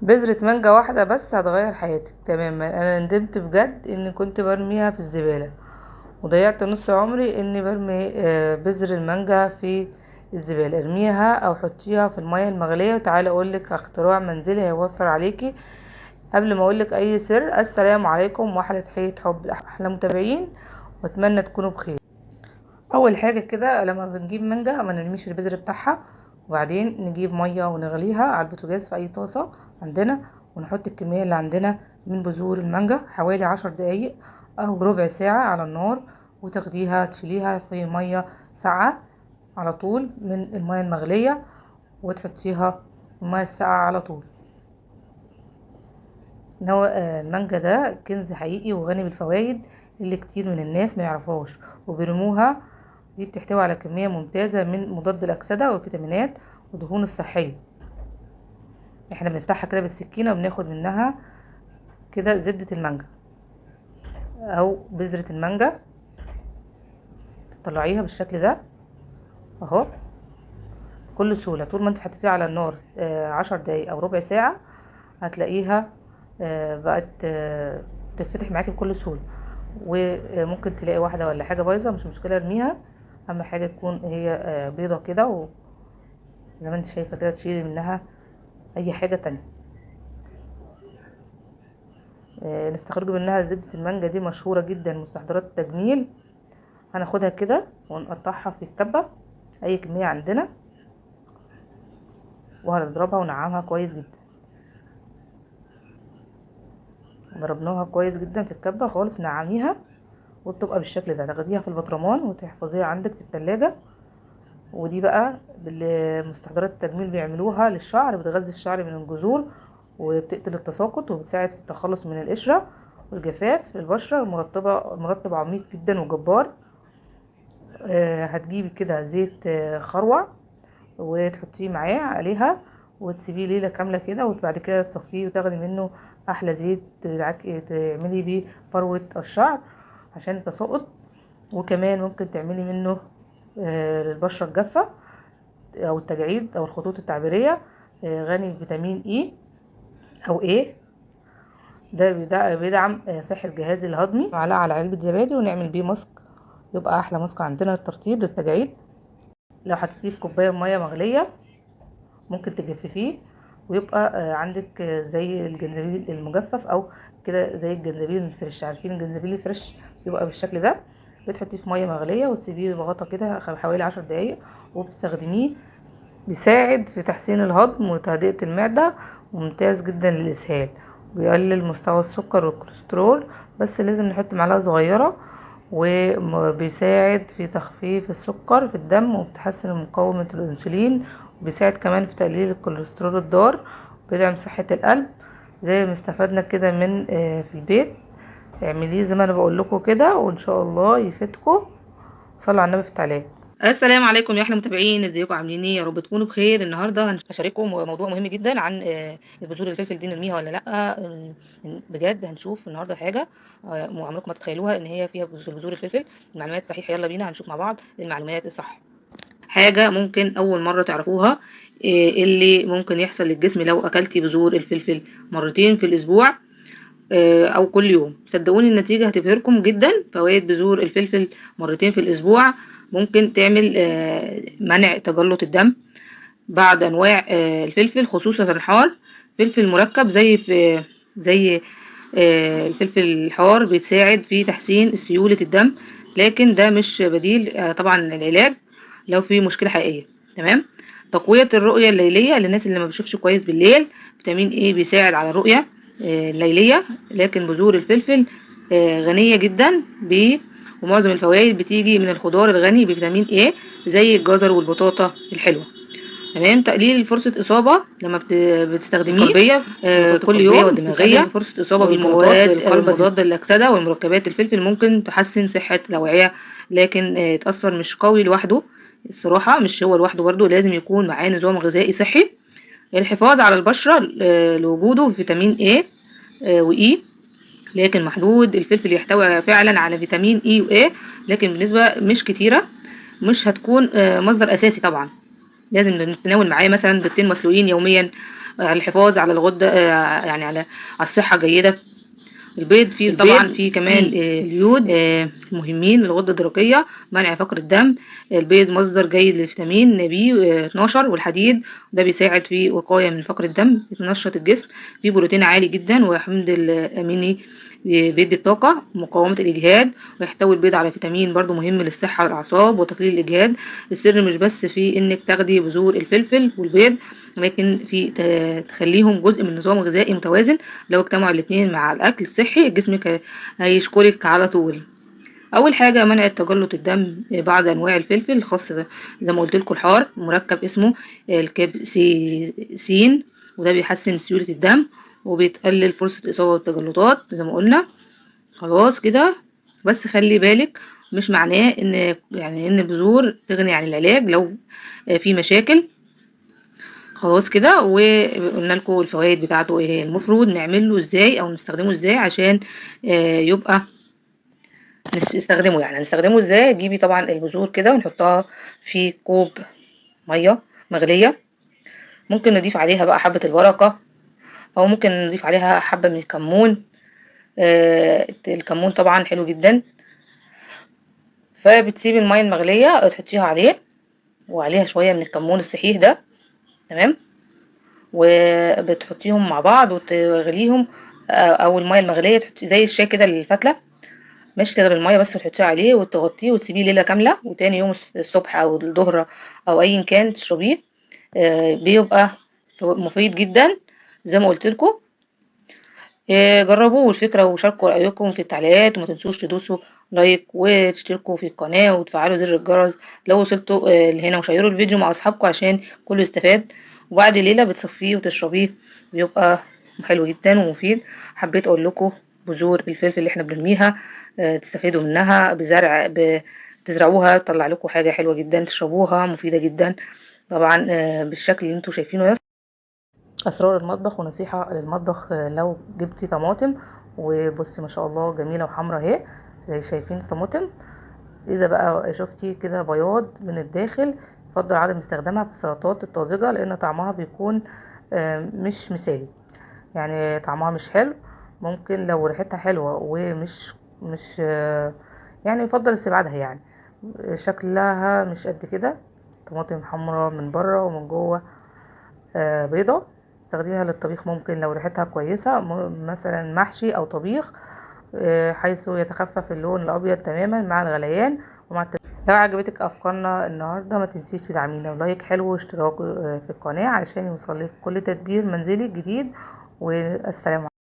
بذرة مانجا واحدة بس هتغير حياتك تماما. انا ندمت بجد ان كنت برميها في الزبالة، وضيعت نص عمري اني برمي بذر المانجا في الزبالة. ارميها او حطيها في المية المغلية، وتعالي اقولك اختراع منزلي هيوفر عليكي. قبل ما اقولك اي سر، السلام عليكم واحلى تحية حب لاحلى متابعين، واتمنى تكونوا بخير. اول حاجة كده لما بنجيب مانجا ما نرميش البذر بتاعها، وبعدين نجيب مية ونغليها على البوتاجاز في اي طاسة عندنا، ونحط الكمية اللي عندنا من بذور المانجا حوالي 10 دقايق او ربع ساعة على النار، وتاخديها تشيليها في مية ساقعة على طول من المية المغلية، وتحطيها في المية الساقعة على طول. ان هو المانجا ده كنز حقيقي وغني بالفوائد اللي كتير من الناس ما يعرفوهاش وبيرموها. دي بتحتوي على كمية ممتازة من مضاد الأكسدة والفيتامينات والدهون الصحية. احنا بنفتحها كده بالسكينة وبناخد منها كده زبدة المانجا او بذرة المانجا، تطلعيها بالشكل ده اهو بكل سهولة. طول ما انت حطيتيها على النار 10 دقايق او ربع ساعة هتلاقيها بقت تتفتح معاكي بكل سهولة. وممكن تلاقي واحدة ولا حاجة بايظة، مش مشكلة ارميها، اهم حاجة تكون هي بيضة كده، وزي ما انت شايفة كده تشيلي منها اي حاجة تانية. نستخرج منها زبدة المانجا، دي مشهورة جدا مستحضرات التجميل. هناخدها كده ونقطعها في الكبة اي كمية عندنا، وهنضربها ونعمها كويس جدا. ضربناها كويس جدا في الكبة خالص، نعميها وبتبقى بالشكل ده. تاخديها في البطرمان وتحفظيها عندك في التلاجة. ودي بقى بالمستحضرات التجميل بيعملوها للشعر، بتغذي الشعر من الجذور وبتقتل التساقط وبتساعد في التخلص من القشرة والجفاف للبشرة. مرطب عميق جدا وجبار. هتجيبي كده زيت خروع وتحطيه معاه عليها وتسيبيه ليلة كاملة كده، وبعد كده تصفيه وتاخدي منه أحلى زيت تعملي بيه فروة الشعر عشان التساقط. وكمان ممكن تعملي منه للبشرة الجافة أو التجاعيد أو الخطوط التعبيرية. غني بفيتامين إي أو إيه، ده بيدعم صحة الجهاز الهضمي. معلقة على علبة زبادي ونعمل بيه ماسك، يبقى أحلى ماسك عندنا للترطيب للتجاعيد. لو حطيتيه في كوباية مية مغلية ممكن تجففيه ويبقى عندك زي الجنزبيل المجفف أو كده زي الجنزبيل الفريش. عارفين الجنزبيل الفريش بيبقى بالشكل ده، بتحطيه في مية مغلية وتسيبيه بغطا كده حوالي 10 دقايق وبتستخدميه. بيساعد في تحسين الهضم وتهدئة المعدة، وممتاز جدا للإسهال، بيقلل مستوى السكر والكوليسترول، بس لازم نحط معلقة صغيرة. وبيساعد في تخفيف السكر في الدم وبتحسن مقاومة الأنسولين، وبيساعد كمان في تقليل الكوليسترول الضار، وبيدعم صحة القلب. زي ما استفدنا كده من في البيت، اعمليه زي ما انا بقول لكم كده وان شاء الله يفيدكم. صلوا على النبي في التعليق. السلام عليكم يا احلى متابعين، ازيكم عاملين ايه؟ يا رب تكونوا بخير. النهارده هشارككم موضوع مهم جدا عن بذور الفلفل دي نرميها ولا لا. بجد هنشوف النهارده حاجه عمركم ما تتخيلوها ان هي فيها بذور الفلفل. المعلومات الصحيحه، يلا بينا هنشوف مع بعض المعلومات الصح. حاجه ممكن اول مره تعرفوها، اللي ممكن يحصل للجسم لو اكلتي بذور الفلفل مرتين في الاسبوع او كل يوم. صدقوني النتيجه هتبهركم جدا. فوائد بذور الفلفل مرتين في الاسبوع ممكن تعمل منع تجلط الدم. بعض انواع الفلفل خصوصا الحار، فلفل مركب زي الفلفل الحار بيساعد في تحسين سيولة الدم، لكن ده مش بديل طبعا للعلاج لو في مشكلة حقيقية. تمام. تقوية الرؤية الليلية للناس اللي ما بتشوفش كويس بالليل، فيتامين ايه بيساعد على الرؤية الليلية، لكن بذور الفلفل غنية جدا ب ومعظم الفوائد بتيجي من الخضار الغني بفيتامين ايه زي الجزر والبطاطا الحلوة. تمام. تقليل فرصة إصابة لما بتستخدميه كل يوم والدماغية، فرصة إصابة بالمواد المضادة للأكسدة والمركبات الفلفل ممكن تحسن صحة الأوعية، لكن تأثر مش قوي لوحده. الصراحة مش هو لوحده، برضو لازم يكون معاه نظام غذائي صحي. الحفاظ على البشرة لوجوده فيتامين ايه وإي، لكن محدود. الفلفل يحتوي فعلا على فيتامين اي واي، لكن بنسبة مش كتيرة، مش هتكون مصدر اساسي. طبعا لازم نتناول معاه مثلا بيضتين مسلوقين يوميا، على الحفاظ على الغدة، يعني على الصحة جيدة. البيض فيه طبعا فيه كمان اليود، مهمين للغدة الدرقية، منع فقر الدم. البيض مصدر جيد للفيتامين بي 12 والحديد، ده بيساعد في وقاية من فقر الدم، بينشط الجسم، فيه بروتين عالي جدا وحمض الأميني بيدي الطاقة، مقاومة الإجهاد. ويحتوي البيض على فيتامين برضو مهم للصحة والأعصاب وتقليل الإجهاد. السر مش بس في إنك تاخدي بذور الفلفل والبيض، لكن في تخليهم جزء من نظام غذائي متوازن. لو اجتمعوا الاتنين مع الأكل الصحي جسمك هيشكرك على طول. أول حاجة منع تجلط الدم، بعض أنواع الفلفل الخاص ده زي ما قلت لكم الحار، مركب اسمه الكابسيسين، وده بيحسن سيولة الدم وبتقلل فرصة الإصابة بالتجلطات زي ما قلنا. خلاص كده، بس خلي بالك مش معناه إن يعني إن البذور تغني عن العلاج لو في مشاكل. خلاص كده، وقلنا لكم الفوائد بتاعته ايه هي، المفروض نعمله ازاي او نستخدمه ازاي عشان يبقى نستخدمه. يعني هنستخدمه ازاي؟ جيبي طبعا البذور كده ونحطها في كوب مية مغليه، ممكن نضيف عليها بقى حبه البركة، او ممكن نضيف عليها حبه من الكمون. الكمون طبعا حلو جدا. فبتسيبي المية المغليه تحطيها عليه، وعليها شوية من الكمون الصحيح ده، تمام، وبتحطيهم مع بعض وتغليهم، او المية المغليه تحطي زي الشاي كده الفتله، مش تغلي المية بس، وتحطيه عليه وتغطيه وتسيبيه ليلة كاملة، وتاني يوم الصبح او الظهر او ايا كان تشربيه. بيبقى مفيد جدا زي ما قلت لكم. جربوه الفكرة وشاركوا رايكم في التعليقات، وما تنسوش تدوسوا لايك وتشتركوا في القناة وتفعلوا زر الجرس لو وصلتوا لهنا، وشيروا الفيديو مع اصحابكم عشان كله يستفاد. وبعد ليلة بتصفية وتشربيه بيبقى حلو جدا ومفيد. حبيت اقول لكم بذور الفلفل اللي احنا بنرميها، تستفيدوا منها بزرع، تزرعوها تطلع لكم حاجة حلوة جدا، تشربوها مفيدة جدا طبعا، بالشكل اللي انتوا شايفينه ده. اسرار المطبخ ونصيحة للمطبخ، لو جبتي طماطم وبصي ما شاء الله جميلة وحمرا اهي زي شايفين الطماطم، اذا بقى شفتي كده بياض من الداخل يفضل عدم استخدامها في السلطات الطازجه، لان طعمها بيكون مش مثالي، يعني طعمها مش حلو. ممكن لو ريحتها حلوة ومش مش يعني يفضل استبعادها، يعني شكلها مش قد كده. طماطم حمرا من بره ومن جوه بيضة، استخدميها للطبيخ ممكن لو ريحتها كويسة، مثلا محشي او طبيخ، حيث يتخفف اللون الابيض تماما مع الغليان ومع لو عجبتك افكارنا النهارده ما تنسيش تدعمينا بلايك حلو واشتراك في القناة علشان يوصلك كل تدبير منزلي جديد. والسلام عليكم.